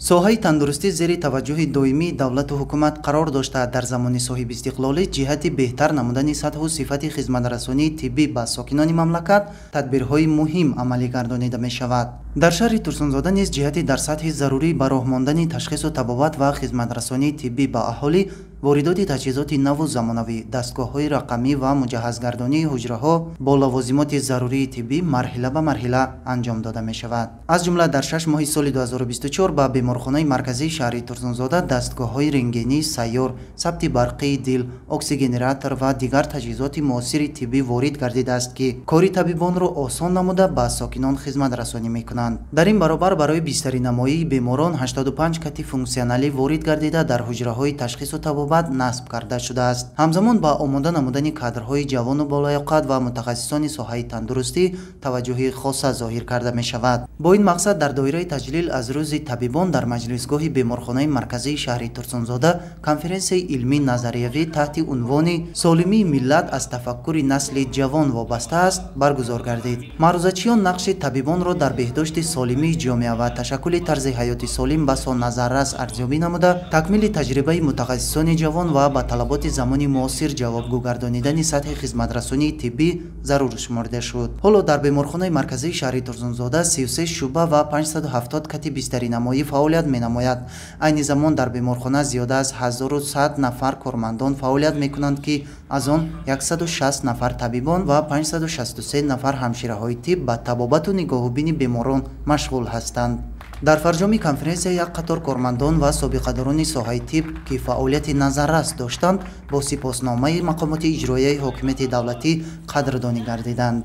Соҳаи тандурустӣ зери таваҷҷӯҳи доимии давлату ҳукумат қарор дошта, дар замони соҳибистиқлолӣ ҷиҳати беҳтар намудани сатҳу сифати хизматрасонии тиббӣ ба сокинони мамлакат тадбирҳои муҳим амалӣ гардонида мешавад. Дар шаҳри Турсунзода низ ҷиҳати дар сатҳи зарурӣ ба роҳ мондани ташхису табобат ва хизматрасонии тиббӣ ба аҳолӣ, воридоти таҷҳизоти наву замонавӣ, дастгоҳҳои рақамӣ ва муҷаҳҳазгардонии ҳуҷраҳо бо лавозимоти зарурии тиббӣ марҳила ба марҳила анҷом дода мешавад. Аз ҷумла дар 6 моҳи соли 2024 ба беморхонаи марказии шаҳри Турсунзода дастгоҳҳои рентгении сайёр, сабти барқии дил, оксигенератор ва дигар таҷҳизоти муосири тиббӣ ворид гардидааст, ки кори табибонро осон намуда ба сокинон хизматрасонӣ мекунанд. Дар ин баробар барои бистаринамоии беморон 85 кати функсионалӣ ворид гардида дар ҳуҷраҳои ташхису табобат насб карда шудааст. Ҳамзамон ба омода намудани кадрҳои ҷавону болаёқат ва мутахассисони соҳаи тандурустӣ таваҷҷӯҳи хоса зоҳир карда мешавад. Бо ин мақсад дар доираи таҷлил аз рӯзи табибон дар маҷлисгоҳи беморхонаи марказии шаҳри Турсунзода конференсияи илмӣ назариявӣ таҳти унвони «Солимии миллат аз тафаккури насли ҷавон вобаста аст» баргузор гардид. Маърузачиён нақши табибонро дар беҳдошти солимии ҷомеа ва ташаккули тарзи ҳаёти солим басо назаррас арзёбӣ намуда, такмили таҷрибаи мутахассисони ҷавон ва ба талаботи замони муосир ҷавобгӯ гардонидани сатҳи хизматрасонии тиббӣ зарур шуморда шуд. Ҳоло дар беморхонаи марказии шаҳри Турсунзода 33 шӯъба ва 570 кати бистаринамоӣ фаъолият менамояд. Айни замон дар беморхона зиёда аз 1100 нафар кормандон фаъолият мекунанд, ки аз он 160 нафар табибон ва 563 нафар ҳамшираҳои тиб ба табобату нигоҳубини беморон машғул ҳастанд. Дар фарҷоми конференсия як қатор кормандон ва собиқадорони соҳаи тиб, ки фаъолияти назаррас доштанд, бо сипосномаи мақомоти иҷроияи ҳокимияти давлатӣ қадрдонӣ гардиданд.